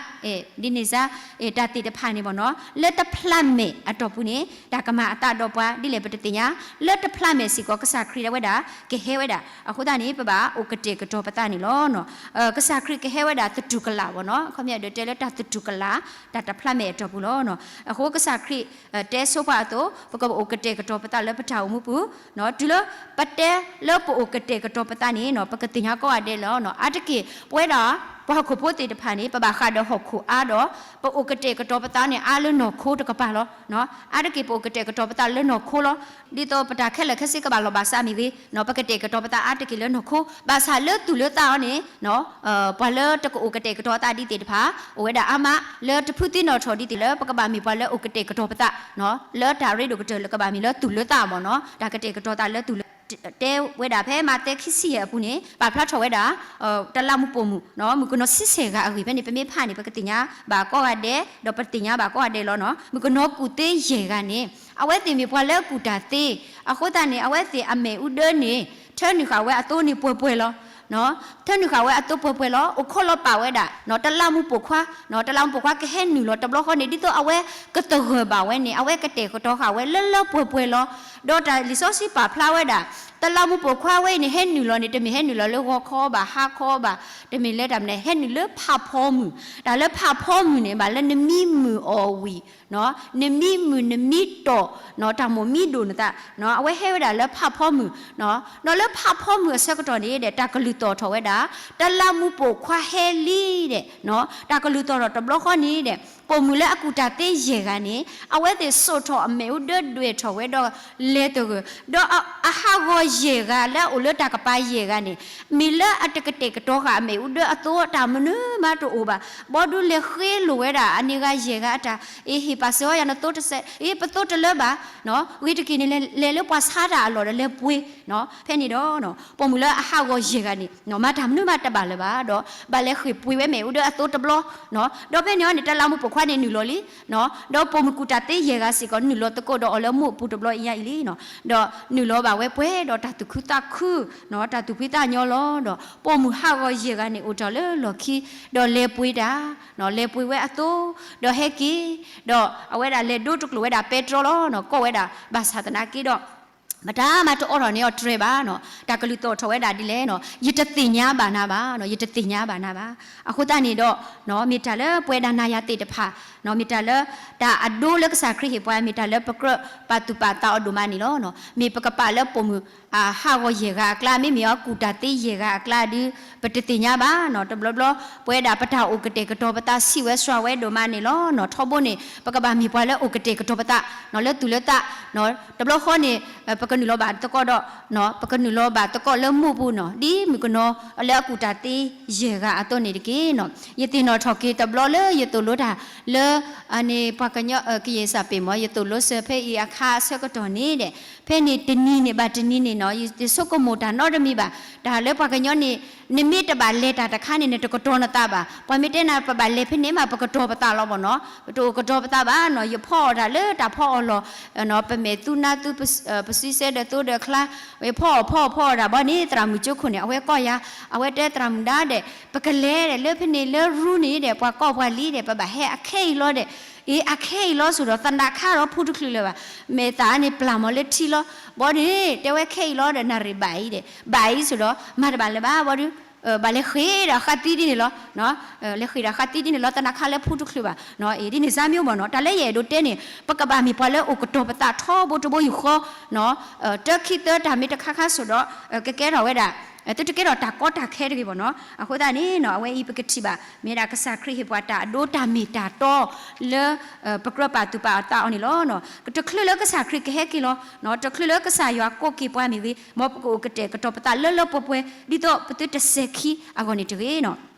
ဒ်န့ၣ်စ့ၢ် တၢ်သ့ၣ်တဖၣ်န့ၣ်ဘၣ်နီၤ လၢတဖျးမဲာ်အတီၢ်ပူၤန့ၣ် တၢ်ကမၤအသးဒီးပှၤဒ်လဲၣ်ပတသ့ၣ်ညါ လၢတဖျးမဲာ်စ့ၢ်ကီး ကစၢ်ခရံာ်ဒၣ်ဝဲဒၣ် ကဟဲဝဲဒၣ်. အဃိသတးန့ၣ် ပဘၣ်အိၣ်ကတဲာ်ကတီၤပသးန့ၣ်လီၤ. ကစၢ်ခရံာ်ကဟဲဝဲဒၣ်သတူၢ်ကလာ်ဘၣ်နီၤ အခီပညီဒၣ်တဲလၢတၢ်သတူၢ်ကလာ် တၢ်တဖျးမဲာ်အတီၢ်ပူၤလီၤ. အဃိကစၢ်ခရံာ် တဲဆိပှၤအသိး ပကအိၣ်ကတဲာ်ကတီၤပသးလၢပတၢ်အိၣ်မူပူၤ တုၤလၢပတဲလၢပအိၣ်ကတဲာ်ကတီၤပသးန့ၣ် ပကသ့ၣ်ညါကိးဂၤဒဲးလီၤ. အါတက့ၢ် ပဝဲဒၣ် ပှၤဟီၣ်ခိၣ်ဖိသ့ၣ်တဖၣ်န့ၣ် ပဘၣ်ဃးဒီးဟီၣ်ခိၣ်အါဒီး ပအိၣ်ကတဲာ်ကတီၤပသးန့ၣ် အါလၢနီၢ်ခိတကပၤလီၤ. အါတက့ၢ်ပအိၣ်ကတဲာ်ကတီၤပသးလၢနီၢ်ခိလီၤ. ဒ်သိးပတၢ်ခဲလၢာ်ခဲဆ့ကဘၣ်လီၤဘၣ်စးမ့ၢ်ဂ့ၤ ပကတဲာ်ကတီၤပသးအါတက့ၢ်လၢနီၢ်ခိ ဘၣ်ဆၣ်လၢသူၣ်လၢသးအီၤန့ၣ် ပှၤလၢတကအိၣ်ကတဲာ်ကတီၤသးဒ်သ့ၣ်တဖၣ် အိၣ်ဝဲဒၣ်အါမး လၢတဖုသံနီၣ်ထီၣ်ဒ်သ့ၣ်လၢပကဘၣ်မ့ၢ်ပှၤလၢအိၣ်ကတဲာ်ကတီၤပသး လၢတၢ်ရ့ဒိၣ်ကတၢၢ်လၢကဘၣ်မ့ၢ်လၢသူၣ်လၢသးမ့ၢ်နီၤ တၢ်ကတဲာ်ကတီၤသးလၢသူၣ်လၢ တဲဝဲဒၣ်ဖဲမးသဲခံဆံယဲၢ်အပူၤန့ၣ် ပာ်ဖျါထီၣ်ဝဲဒၣ် တလးမူးပိာ်မုၣ် မုၣ်ကနီၤဆံဆဲၣ်ဂၤအဂ့ၢ်ဖဲန့ၣ် ပမ့ၢ်ဖးန့ၣ် ပကသ့ၣ်ညါဘၣ်ကိးဂၤဒဲး ဒီးပသ့ၣ်ညါဘၣ်ကိးဂၤဒဲးလီၤနီၤ. မုၣ်ကနီၤကူၣ်သ့ယဲၢ်ဂၤန့ၣ် အဝဲသ့ၣ်မ့ၢ်ပှၤလၢအကူၣ်တၢ်သ့ အဃိသတးန့ၣ် အဝဲသ့ၣ်အမ့ၣ်အူဒၢန့ၣ် ထၢနုာ်ဃာ်ဝဲအသိန့ၣ်ပှဲၤပှဲၤလီၤ. ထၢနုာ်ဃာ်ဝဲအသိပှဲၤပှဲၤလီၤ. အိၣ်ခိးလီၤပာ်ဝဲဒၣ် တလးမူးပိာ်ခွါ, တလးမူးပိာ်ခွါကဟဲနုာ်လီၤတဘျီဃီန့ၣ် ဒ်သိးအဝဲကသဂၢၢ်ဘၣ်ဝဲန့ၣ် အဝဲကတဲာ်ကတီၤဃာ်ဝဲလၢလၢပှဲၤပှဲၤလီၤ. ဒီးတၢ်လံာ်စီဆှံပာ်ဖျါဝဲဒၣ် တလးမူးပိာ်ခွါဝဲအံၤန့ၣ် ဟဲနုာ်လီၤန့ၣ် တမ့ၢ်ဟဲနုာ်လီၤလၢဂီၤခီဘၣ် ဟါခီဘၣ်, တမ့ၢ်လၢတၢ်မနုၤ ဟဲနုာ်လၢဖးဖီမုၢ်. တၢ်လၢဖးဖီမုၢ်န့ၣ် ဘၣ်လၢနမံမုာ်အီၣ်ဝံာ် နမံမုာ်နမံတီၢ် တၢ်မိၣ်မံဒိၣ်နသး, အဝဲဟဲဝဲဒၣ်လၢဖးဖီမုၢ်, ဒီးလၢဖးဖီမုၢ်အဆၢကတီၢ်န့ၣ်ဒီး တၢ်ကလုၢ်သီၣ်ထီၣ်ဝဲဒၣ် တလးမူးပိာ်ခွါဟဲလံဒီး တၢ်ကလုၢ်သီၣ်ထီၣ်တဘျီဃီန့ၣ်ဒီး ပိာ်မုၣ်လၢအကူၣ်တၢ်သ့ယဲၢ်ဂၤန့ၣ် အဝဲသ့ၣ်စိာ်ထီၣ်အမ့ၣ်အူဒၢဒွဲၣ်ထီၣ်ဝဲဒီးလဲၤသဂၢၢ်, ဒီးအဟးဂီၤယဲၢ်ဂၤလၢအအိၣ်လၢတၢ်ကပၤယဲၢ်ဂၤန့ၣ် မ့ၢ်လၢအတကတဲာ်ကတီၤဃာ်အမ့ၣ်အူဒၢအသိး တၢ်မနုၤမးတအိၣ်ဘၣ်, ဘီဒုးလဲၤဃ့လိာ်ဝဲဒၣ် အန့ၣ်ဂၤယဲၢ်ဂၤအတၢ်, အ့ ဟ့ၣ်ပာ်စၢၤအီၤယၤနသိတစဲး, အ့ ပသိတလၢဘၣ်, ဂ့ၤတက့ၢ်န့ၣ် လဲၤလၢပှၤဆါတၢ်အလီၢ်ဒီးလဲၤပှ့ၤ, ဖဲန့ၣ်ဒီး ပိာ်မုၣ်လၢအဟးဂီၤယဲၢ်ဂၤန့ၣ် မၤတၢ်မနုၤမးတဘၣ်လၢၤဘၣ်ဒီး ဘၣ်လဲၤဃ့ၢ်ပှ့ၤဝဲမ့ၣ်အူဒၢအသိတဘျီ, ဒီးဖဲန့ၣ်အီၤန့ၣ် တလးမူးပိာ်ခွါန့ၣ်နုာ်လီၤလံ, ဒီးပိာ်မုၣ်ကူၣ်တၢ်သ့ယဲၢ်ဂၤစ့ၢ်ကီး နုာ်လီၤသကိးဒီးအီၤလၢမူးအပူၤတဘျီအံၤညါအံၤလံ, ဒီးနုာ်လီၤဘၣ်ဝဲပှဲၤဒီးတၢ်သူၣ်ခုသးခု, တၢ်သူၣ်ဖှံသးညီလီၤ. ဒီးပိာ်မုၣ်ဟးဂီၤယဲၢ်ဂၤန့ၣ် အိၣ်တ့ၢ်လၢလီၢ်ခံ, ဒီးလဲၤပှ့ၤတၢ်, လဲၤပှ့ၤဝဲအသိ, ဒီးဟဲက့ၤ, ဒီးအဝဲဒၣ်လဲၤဒိတကျိာ်ဝဲဒၣ်ပဲတြီလီၤ, ကိးဝဲဒၣ် ဘၣ်ဆၣ်သနာ်က့ဒီး မတၤမၤတအိးထီၣ်န့ၢ်အီၤတြဲၤဘၣ်နီၤ, တၢ်ကလုၢ်သီၣ်ထီၣ်ဝဲဒၣ်ဒ်လဲၣ်နီၤ, ယတသ့ၣ်ညါဘၣ်နၤဘၣ်, ယတသ့ၣ်ညါဘၣ်နၤဘၣ်. အဃိသတးန့ၣ်ဒီး မ့ၢ်တၢ်လၢပဝဲဒၣ်နၤယၤသ့ၣ်တဖၣ်, မ့ၢ်တၢ်လၢ တၢ်အဒိလၢကစၢ်ခရံာ်ဟ့ၣ်ပှၤ မ့ၢ်တၢ်လၢပကြၢးပာ်သူၣ်ပာ်သးအီၤဒိၣ်မးန့ၣ်လီၤ. မ့ၢ်ပကပာ်လၢပိာ်မုၣ် အဟးဂီၤယဲၢ်ဂၤအကျါ မ့မ့ၢ်အီၤကူၣ်တၢ်သ့ယဲၢ်ဂၤအကျါဒုး ပတသ့ၣ်ညါဘၣ်နီၤ. တဘျီဘျီ ပဝဲဒၣ်ပတၢ်အိၣ်ကတဲာ်ကတီၤပသးဆံးဝဲစှၤဝဲဒိၣ်မးန့ၣ်လီၤ. ထီဘိန့ၣ် ပကဘၣ်မ့ၢ်ပှၤလၢအိၣ်ကတဲာ်ကတီၤပသး လၢသူၣ်လၢသး, တဘျီဃီန့ၣ် ပကနုာ်လီၤဘၣ်သကိးဒီး ပကနုာ်လီၤဘၣ်သကိးလၢမူးပူၤနီၤ, ဒ်မုၣ်ကနီၤလၢအကူၣ်တၢ်သ့ယဲၢ်ဂၤအသိးန့ၣ်တက့ၢ်နီၤ. ယသ့ၣ်နီၣ်ထီၣ်က့ၤတဘျီလၢယသိၣ်လိတၢ်လၢ အန့ၣ်ပှၤကညီ ကယဲၢ်စၢ်ပ့ၣ်မး ယသိၣ်လိစၢၤဖဲအံၤအခါအဆၢကတီၢ်န့ၣ်ဒီး ဖဲန့ၣ်တနံၤန့ၣ်ဘၣ်တနံၤန့ၣ်နီၤ ယဆိကမိၣ်တၢ်နီတမံၤဘၣ်. တၢ်လၢပှၤကညီန့ၣ် နမ့ၢ်တဘၣ်လဲၤတၢ်တခါန့ၣ် နတကတီၤနသးဘၣ်. ပှၤမ့ၢ်တဲနၤ ပဘၣ်လဲၤဖဲန့ၣ်မး ပကတီၤပသးလီၤဘၣ်နီၤ. ပတအိၣ်ကတီၤပသးဘၣ်နီၤ. ယဖီအီၣ်တၢ်လၢတၢ်ဖီအီၣ်လီၢ် ပမဲာ်သူနါသူ ပစုစဲဒၢးသိဒၢးချါ ယဖီအီၣ်ဖီအီၣ်ဖီအီၣ်တၢ်ဘီန့ၣ် သရၣ်မုၣ်ကၠိခိၣ်န့ၣ် အဝဲကီၢ်ယၤ အဝဲတဲသရၣ်မုၣ်ဒါဒီး ပကလဲၤဒီး လၢဖဲန့ၣ်လၢရူန့ၣ်ဒီး ပှၤကီၢ်ပှၤလံၤဒီး ပဘၣ်ဟဲအခဲအံၤလီၤဒီး အ့ အခဲအံၤလီၤဆိဒီး သနးခါဒီးဖူတချုးလၢၤဘၣ်. မဲာ်သၣ်န့ၣ်ပျၢ်မီၤလၢထံလီၤ. ဘီန့ၣ် တဲဝဲခဲအံၤလီၤဒီး နၣ်ရံၣ်ဘၣ်အံၤဒီး ဘၣ်အံၤဆိဒီး မၤတဘၣ်လၢၤဘၣ်ဘီဒုး ဘၣ်လဲၤဃ့ၢ်ဒီးဃးသံဒ်န့ၣ်လီၤ. လဲၤဃ့ၢ်ဒီးဃးသံဒ်န့ၣ်လီၤ သနးခါလၢဖူတချုးဘၣ်. အ့ ဒ်န့ၣ်စါမံၤမ့ၢ်နီၤ တၢ်လၢယအဲၣ်ဒိးတဲန့ၣ် ပကဘၣ်မ့ၢ်ပှၤလၢအိၣ်ကတီၤပသးထီဘိတဘိယူၢ်ဃီ တၢခံသၢတၢ်မ့ၢ်တခါခါဆိဒီး ကကဲထီၣ်ဝဲဒၣ် သုတကဲထီၣ်တၢ်ကီတၢ်ခဲတဂ့ၤဘၣ်နီၤ. အဃိသတးန့ၣ်နီၤ အဝဲအံၤပကထံၣ်ဘၣ် မ့ၢ်ဒၣ်ကစၢ်ခရံာ်ဟ့ၣ်ပှၤတၢ်အဒိတၢ်မ့ၢ်တၢ်တီလၢ ပကြၢးပာ်သူၣ်ပာ်သးအီၤန့ၣ်လီၤ. တချုးလၢကစၢ်ခရံာ်ကဟဲက့ၤလီၤ တချုးလၢကစၢ်ယွၤကိးက့ၤပှၤမ့ၢ်ဂ့ၤ မ်ပကအိၣ်ကတဲာ်ကတီၤပသးလၢလၢပှဲၤပှဲၤ ဒ်သိးပသုတစဲၤခံအဂီၢ်န့ၣ်တဂ့ၤနီၤ.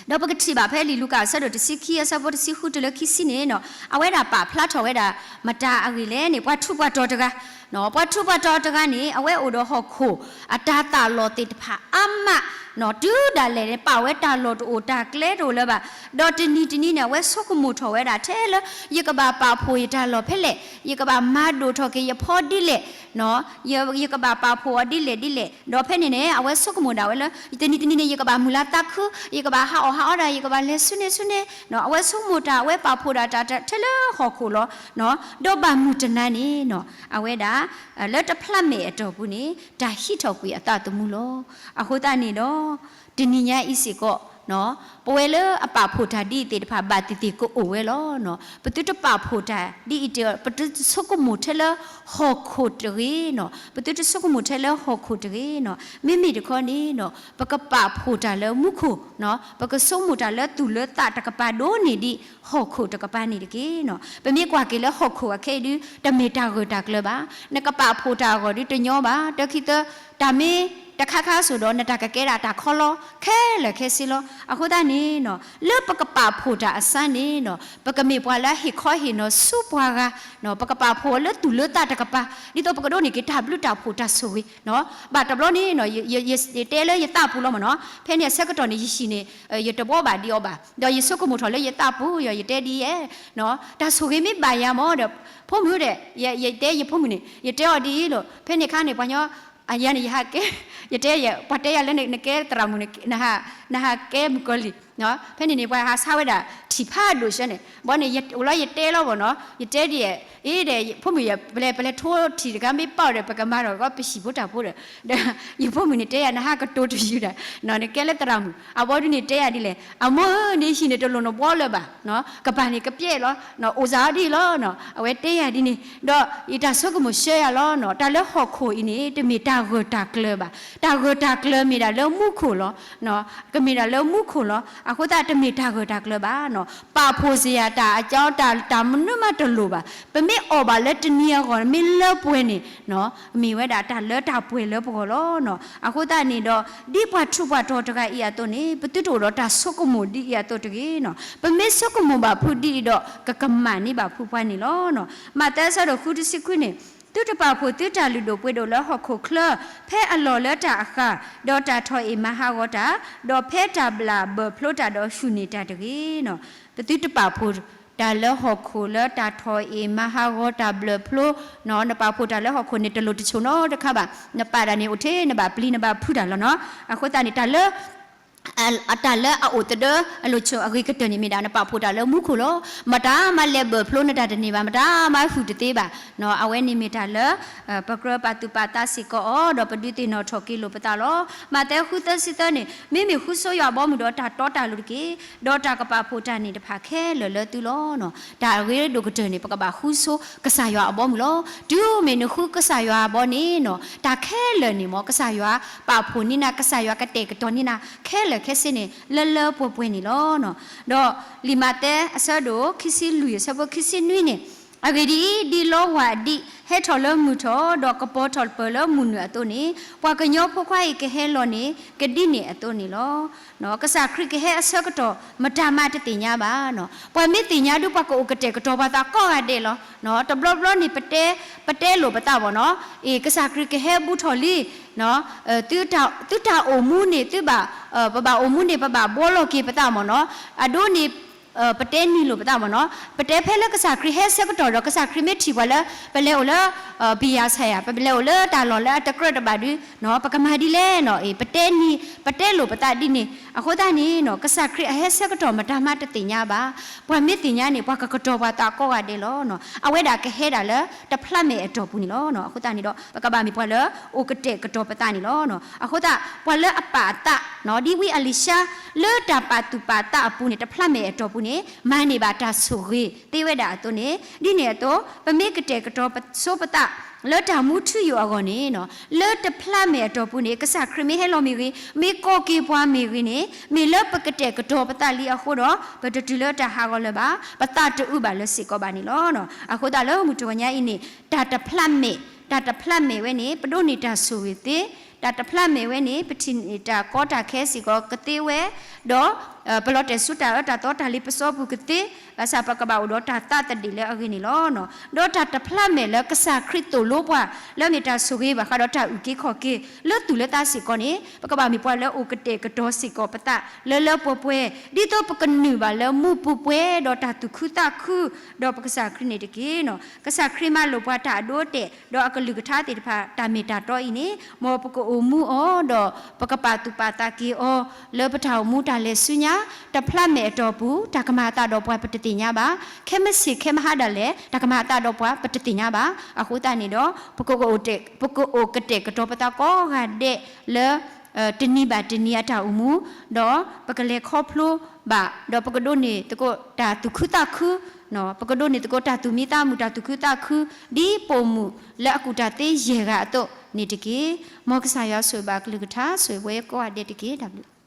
ဒီးပကထံၣ်ဘၣ်ဖဲလံာ်လူၤကၣ်အဆၢဒိၣ်တဆံခံ အဆၢဖိတဆံဃုတုၤလၢခံဆံန့ၣ်နီၤ အဝဲဒၣ်ပာ်ဖျါထီၣ်ဝဲဒၣ် မတၤအဂ့ၢ်လဲၣ်န့ၣ် ပှၤထူးပှၤတီၤတဂၤ ပှၤထူးပှၤတီၤတဂၤန့ၣ် အဝဲအိၣ်ဒီးဟီၣ်ခိၣ်အတၤသၣ်လီၢ်သ့ၣ်တဖၣ်အါမး တုၤဒၣ်လဲာ်န့ၣ် ပာ်ဝဲတၢ်လီၢ်တအိၣ်တၢ်ကျဲတအိၣ်လၢၤဘၣ်. ဒီးတနံၤတနံၤန့ၣ် အဝဲဆိကမိၣ်ထီၣ်ဝဲဒၣ်ထဲလၢ ယကဘၣ်ပာ်ဖှိၣ်ယတၢ်လီၢ်ဖဲလဲၣ်, ယကဘၣ်မၤဒိၣ်ထီၣ်က့ၤယဖီဒ်လဲၣ် ယကဘၣ်ပာ်ဖှိၣ်အီၤဒ်လဲၣ်ဒ်လဲၣ်. ဒီးဖဲန့ၣ်န့ၣ် အဝဲဆိကမိၣ်ဒၣ်ဝဲလၢ တနံၤတနံၤန့ၣ် ယကဘၣ်မုၢ်လၢ်သးခု, ယကဘၣ်ဟးအီၣ်ဟးအီတၢ်, ယကဘၣ်လဲၤဆူန့ၣ်ဆူန့ၣ်, အဝဲဆိကမိၣ်တၢ် အဝဲပာ်ဖှိၣ်ဒၣ်တၢ်ထဲလၢဟီၣ်ခိၣ်လီၤ. ဒီးဘၣ်မုၢ်တနၤန့ၣ်နီၤ အဝဲဒၣ် လၢတဖျးမဲာ်အတီၢ်ပူၤန့ၣ် တၢ်ဟံးထီၣ်ကွံာ်အသးသမူလီၤ. အဃိသတးန့ၣ်ဒီး တနံၤညါအံၤစ့ၢ်ကီး ပဝဲလၢအပာ်ဖှိၣ်တၢ်ဒ်အံၤသ့ၣ်တဖၣ် ဘၣ်သ့ၣ်သ့ၣ်ကအိၣ်ဝဲလီၤ. ပသုတပာ်ဖှိၣ်တၢ်ဒ်အံၤတ့ၢ် ပသုတဆိကမိၣ်ထဲလၢဟီၣ်ခိၣ်တဂ့ၤနီၤ, ပသုတဆိကမိၣ်ထဲလၢဟီၣ်ခိၣ်တဂ့ၤနီၤ. မ့မ့ၢ်တခီန့ၣ်နီၤ ပကပာ်ဖှိၣ်တၢ်လၢမူခိၣ်, ပကဆိကမိၣ်တၢ်လၢသူၣ်လၢသးတကပၤဒိၣ်န့ၢ်ဒံးဟီၣ်ခိၣ်တကပၤန့ၣ်တက့ၢ်နီၤ. ပမ့ၢ်ကွၢ်က့ၤလၢဟီၣ်ခိၣ်အခဲအံၤဒု တမ့ၢ်တၢ်ဂၢၢ်တၢ်ကျၢၤဘၣ်. နကပာ်ဖှိၣ်တၢ်အဂီၢ်ဒုတညီဘၣ်. တၢခံသၢ တၢ်မ့ၢ်တခါခါအသိးဒီး နတၢ်ကကဲဒၣ်တၢ်ခီလီၤ ခဲလၢာ်ခဲဆ့လီၤ. အဃိသတးန့ၣ်နီၤ လၢပကပာ်ဖှိၣ်တၢ်အစၢ်န့ၣ်နီၤ ပကမ့ၢ်ပှၤလၢအဟ့ၣ်ခီဟ့ၣ်နီၤဆူပှၤဂၤ, ပကပာ်ဖှိၣ်အီၤလၢသူၣ်လၢသးတကပၤ ဒ်သိးပကဒိးန့ၢ်က့ၤတၢ်ဘျုးတၢ်ဖှိၣ်တၢ်ဆိၣ်ဂ့ၤ. ဘၣ်တဘျီန့ၣ်နီၤ ယတဲလၢယသးပူၤလီၤမ့ၢ်နီၤ, ဖဲန့ၣ်အဆၢကတီၢ်န့ၣ် ယဟံၣ်န့ၣ် ယတဘှီဘၣ်ဒံးအီၤဘၣ်, ဒီးယဆိကမိၣ်ထီၣ်လၢယသးပူၤ ယတဲဒ်အံၤ, တၢ်ဆိၣ်ဂ့ၤမ့ၢ်ဘၣ်ယၤမ့ၢ်ဒီး ဖိမုၣ်ဒီး ယတဲယဖိမုၣ်န့ၣ် ယတဲအီၤဒ်အံၤလီၤ. ဖဲန့ၣ်အခါန့ၣ် ပှၤညီ ယၤန့ၣ် ယဟးကဲ, ယတဲယဲ ပှၤတဲယၤလၢနကဲသရၣ်မုၣ်န့ၣ် နဟးကဲမုၣ်ကီၤလံၢ်, ဖဲန့ၣ်န့ၣ် ပှၤဟးဆါဝဲဒၣ်ထံၣ်ဖးဒိၣ်ဆၢန့ၣ် ဘီန့ၣ် ယအိၣ်လီၤယတဲလီၤဘၣ်နီၤ, ယတဲဒ်အံၤ အ့ဒီး ဖိမုၣ်ယဲ ပလဲၤပလဲၤထိထံၣ်တဂၤမ့ၢ်ပာ်အီၤဒီး ပကမၤထီၣ်ကီးပဟံၣ်ဖိတၢ်ဖိဒီး, ဒီးယဖိမုၣ်န့ၣ်တဲယၤ နဟးကတိၤတယုၢ်ဒၣ်, နကဲလၢသရၣ်မုၣ် အဘီဒုန့ၣ်တဲယၤဒ်လဲၣ်, အမိၢ်ဧၢ နဟံၣ်န့ၣ်တလိၣ်နဘှီလၢၤဘၣ်, ကပၤန့ၣ်ကပျဲလီၤ, အိၣ်စးအီၤဒ်လီၤ, အဝဲတဲယၤဒ်န့ၣ်, ဒီးယတၢ်ဆိကမိၣ်ဆှၢယၤလီၤနီၤ, တၢ်လၢဟီၣ်ခိၣ်အံၤန့ၣ် တမ့ၢ်တၢ်ဂၢၢ်တၢ်ကျၢၤဘၣ်, တၢ်ဂၢၢ်တၢ်ကျၢၤမ့ၢ်ဒၣ်လၢမူခိၣ်လီၤ, ကမ့ၢ်ဒၣ်လၢမူခိၣ်လီၤ, အဃိသတးတမ့ၢ်တၢ်ဂၢၢ်တၢ်ကျၢၤဘၣ်နီၤ, ပာ်ဖှိၣ်စ့ၢ်ယၤတၢ်အကၠီ တၢ် တၢ်မနုၤမးတလိၣ်ဘၣ်, ပမ့ၢ်အီၣ်ဘၣ်လၢတနံၤအဂီၢ် မ့ၢ်လၢပှဲၤန့ၣ် မ့ၢ်ဝဲဒၣ်တၢ်လၢတၢ်ပှဲၤလၢပဂီၢ်လီၤနီၤ, အဃိသတးန့ၣ်ဒီး ဒ်ပှၤထူးပှၤတီၤတဂၤအံၤအသိးန့ၣ် ပသုတအိၣ်ဒီးတၢ်ဆိကမိၣ်ဒ်အံၤအသိးတဂ့ၤနီၤ, ပမ့ၢ်ဆိကမိၣ်ဘၣ်ဖုးဒ်အံၤဒီး ကကမၣ်န့ၢ်ဘၣ်ဖုးပှၤန့ၣ်လီၤနီၤ, မးသဲအဆၢဒိၣ်ဃုတဆံခွံန့ၣ် သုတပာ်ဖှိၣ်သုတၢ်လုၢ်ဒိၣ်ပှ့ၤဒိၣ်လၢဟီၣ်ခိၣ်ချၢ ဖဲအလီၢ်လၢတၢ်အဃၢ်, ဒီးတၢ်ထီၣ်အ့ၣ်မၤဟးဂီၤတၢ်, ဒီးဖဲတၢ်ဘျၣ်ဘၢၣ်ဖျိတၢ်ဒီးဟူးန့ၢ်တၢ်တဂ့ၤနီၤ, ပသုတပာ်ဖှိၣ်တၢ်လၢဟီၣ်ခိၣ်လၢတၢ်ထီၣ်အ့ၣ်မၤဟးဂီၤတၢ်ဘျၢၣ်ဖျိနီၤ, နပာ်ဖှိၣ်တၢ်လၢဟီၣ်ခိၣ်န့ၣ် တလိၣ်တဆိးနီတခါဘၣ်, နပာ်ဒၣ်န့ၣ်အိၣ်ထဲနဘၣ်ပျံၤနဘၣ်ဖုးတၢ်လီၤနီၤ, အဃိသတးန့ၣ် တၢ်လၢ တၢ်လၢအအိၣ်သဒၢအလိၤဆိအဂ့ၤကတၢၢ်န့ၣ်မ့ၢ်ဒၣ် နပာ်ဖှိၣ်တၢ်လၢမူခိၣ်လီၤ. မတၤမၤလဲၤဘၢၣ်ဖျိနတၢ်တန့ၢ်ဘၣ်, မတၤမၤဟူးတသ့ဘၣ်. အဝဲန့ၣ်မ့ၢ်တၢ်လၢ ပကြၢးပာ်သူၣ်ပာ်သးစ့ၢ်ကီးအီၤ, ဒီးပဒုးသ့ၣ်နီၣ်ထီၣ်က့ၤလိာ်ပသးလီၤ. မးသဲဃုသၢဆံသၢန့ၣ် မ့မ့ၢ်ဃုဆိယွၤအဘီအမုၢ်ဒီးတၢ်တီတၢ်လိၤတက့ၢ်. ဒီးတၢ်ကပာ်ဖှိၣ်တၢ်န့ၣ်တဖၣ်ခဲလၢာ်လၢသုလီၤ. တၢ်အဂ့ၤဒိၣ်ကတၢၢ်န့ၣ် ပကဘၣ်ဃုဆိကစၢ်ယွၤအဘီအမုၢ်လီၤ. တုၤမ့ၢ်နဃုကစၢ်ယွၤအဘီန့ၣ်နီၤ တၢ်ခဲလၢာ်န့ၣ်မ့ၢ် ကစၢ်ယွၤပာ်ဖှိၣ်န့ၢ်နၤ, ကစၢ်ယွၤကတဲာ်ကတီၤန့ၢ်နၤ ခဲလၢာ်ခဲဆ့န့ၣ် လၢလၢပှဲၤပှဲၤန့ၣ်လီၤ. ဒီးလံာ်မးသဲအဆၢဒိၣ်ခံဆံလွံၢ်အဆၢဖိခံဆံနွံန့ၣ်, အဂ့ၢ်ဒ်အံၤ, ဒ်လီဝၢ်ဒံးဟဲထီၣ်လၢမုၢ်ထီၣ်, ဒီးကပီၤထီၣ်ပၢၢ်လၢမုၢ်နုာ်အသိးန့ၣ်, ပှၤကညီဖိခွါအံၤကဟဲလီၤန့ၣ် ကဒ်န့ၣ်အသိးန့ၣ်လီၤ. ကစၢ်ခရံာ်ကဟဲအဆၢကတီၢ် မတၤမးတသ့ၣ်ညါဘၣ်. ပှၤမ့ၢ်သ့ၣ်ညါဒုး ပှၤကအိၣ်ကတဲာ်ကတီၤပှၤသးကိးဂၤဒဲးလီၤ. တဘျီဘျီန့ၣ် ပတဲလိာ်ပသးဘၣ်နီၤ, အ့ၣ် ကစၢ်ခရံာ်ကဟဲဘူးထီၣ်လံ, သုတၢ်အိၣ်မူန့ၣ် သုဘၣ်, ပဘၣ်အိၣ်မူန့ၣ် ပဘၣ်ဘှီလီၤက့ၤပသးမ့ၢ်နီၤ, အဒိန့ၣ် ပတဲနံၤလိာ်ပသးမ့ၢ်နီၤ, ပတဲဖဲလၢကစၢ်ခရံာ်ဟဲဆၢကတီၢ်ဒီး ကစၢ်ခရံာ်မ့ၢ်ထံၣ်ပှၤလၢ ပလဲၤအိၣ်လၢ ဘံယၤဆၣ်ယၤ, ပလဲၤအိၣ်လၢတၢ်လီၢ်လၢအတကြၢးတဘၣ်ဒုး, ပကမၤဒ်လဲၣ်နီၤ, အ့ၣ် ပတဲနံၤ ပတဲလိာ်ပသးဒ်န့ၣ်. အဃိသတးန့ၣ်နီၤ ကစၢ်ခရံာ်အဟဲဆၢကတီၢ်မတၤမးတသ့ၣ်ညါဘၣ်. ပှၤမ့ၢ်သ့ၣ်ညါန့ၣ် ပှၤကကတီၤပှၤသးကိးဂၤဒဲးလီၤ. အဝဲဒၣ်ကဟဲဒၣ်လၢတဖျးမဲာ်အတီၢ်ပူၤန့ၣ်လီၤ. အဃိသတးန့ၣ်ဒီး ပကဘၣ်မ့ၢ်ပှၤလၢအိၣ်ကတဲာ်ကတီၤပသးန့ၣ်လီၤ. အဃိသတး ပှၤလၢအပာ်အသး ဒ်ဝံအလံၤၡါ လၢတၢ်ပာ်သူၣ်ပာ်သးအပူၤန့ၣ် တဖျးမဲာ်အတီၢ်ပူၤန့ၣ် မၤန့ၢ်ဘၣ်တၢ်ဆိၣ်ဂ့ၤသ့ဝဲဒၣ်အသိးန့ၣ်, ဒ်န့ၣ်အသိး ပမ့ၢ်ကတဲာ်ကတီၤပဆိပသး လၢတၢ်မူထူယိာ်အဂီၢ်န့ၣ် လၢတဖျးမဲာ်အတီၢ်ပူၤန့ၣ် ကစၢ်ခရံာ်မ့ၢ်ဟဲလီၤမ့ၢ်ဂ့ၤ, မ့ၢ်ကိးက့ၤပှၤမ့ၢ်ဂ့ၤန့ၣ် မ့ၢ်လၢပကတဲာ်ကတီၤပသးလံအဃိဒီး ပတတုၤလၢတၢ်ဟးဂီၤလၢၤဘၣ်, ပသးတအုးဘၣ်လၢစ့ၢ်ကီးဘၣ်န့ၣ်လီၤ. အဃိသတးလၢမုၢ်တဂီၤညါအံၤန့ၣ် တၢ်တဖျးမဲာ်, တၢ်တဖျးမဲာ်ဝဲန့ၣ် ပဒိးန့ၢ်တၢ်ဆိၣ်ဂ့ၤသ့, တၢ်တဖျးမဲာ်ဝဲန့ၣ် ပထံၣ်န့ၢ်တၢ်ကီတၢ်ခဲစ့ၢ်ကီးကသ့ဝဲ, ဒီး ပလီၤတဲာ်ဆူတၢ်အၢတၢ်သီတၢ်လ့ပစီပူၤကသ့, ဘၣ်ဆၣ်ပကဘၣ်အိၣ်ဒီးတၢ်သးသဒ့ၣ်လၢအဂ့ၤန့ၣ်လီၤ. ဒီးတၢ်တဖျးမဲာ်လၢကစၢ်ခရံာ်သိၣ်လိပှၤ လၢမ့ၢ်တၢ်ဆိၣ်ဂ့ၤဘၣ်ဃးဒီးတၢ်အုၣ်က့ၤခီၣ်က့ၤ လၢသူၣ်လၢသးစ့ၢ်ကီးန့ၣ် ပကဘၣ်မ့ၢ်ပှၤလၢအိၣ်ကတဲာ်ကတီၤစ့ၢ်ကီးပသး လၢလၢပှဲၤပှဲၤ ဒ်သိးပကနုာ်ဘၣ်လၢမူပူၤပှဲၤဒီးတၢ်သူၣ်ခုသးခု ဒီးပကစၢ်ခရံာ်န့ၣ်တက့ၢ်. ကစၢ်ခရံာ်မၤလိာ်ပှၤတၢ်အဒိအတဲာ် ဒီးအကလုၢ်ကထါသ့ၣ်တဖၣ် တၢ်မ့ၢ်တၢ်တီအံၤန့ၣ် မ်ပကအိၣ်မူအီၤ ဒီးပကပာ်သူၣ်ပာ်သးက့ၤအီၤ လၢပတၢ်အိၣ်မူတၢ်လဲၤဆူညါ တဖျးမဲာ်အတီၢ်ပူၤ တၢ်ကမၤအသးဒီးပှၤပတသ့ၣ်ညါဘၣ်. ခဲမုၢ်ဆ့ၣ်ခဲမုၢ်ဟါဒၣ်လဲာ် တၢ်ကမၤအသးဒီးပှၤပတသ့ၣ်ညါဘၣ်. အဃိသတးန့ၣ်ဒီး ပကအိၣ်ကတဲာ်ကတီၤပသးကိးဂၤဒဲးလၢ တနံၤဘၣ်တနံၤအတၢ်အိၣ်မူ, ဒီးပကလဲၤခီဖျိဘၣ်, ဒီးပကဒိးန့ၢ်သကိးတၢ်သူၣ်ခုသးခု, ပကဒိးန့ၢ်သကိးတၢ်သူၣ်မံသးမုာ် တၢ်သူၣ်ခုသးခု ဒ်ပိာ်မုၣ်လၢအကူၣ်တၢ်သ့ယဲၢ်ဂၤအသိးန့ၣ်တက့ၢ်. မ်ကစၢ်ယွၤဆိၣ်ဂ့ၤဘၣ်ကလုၢ်ကထါ ဆိၣ်ဂ့ၤပဝဲကိးဂၤဒဲးတက့ၢ်. တၢ်ဘျုး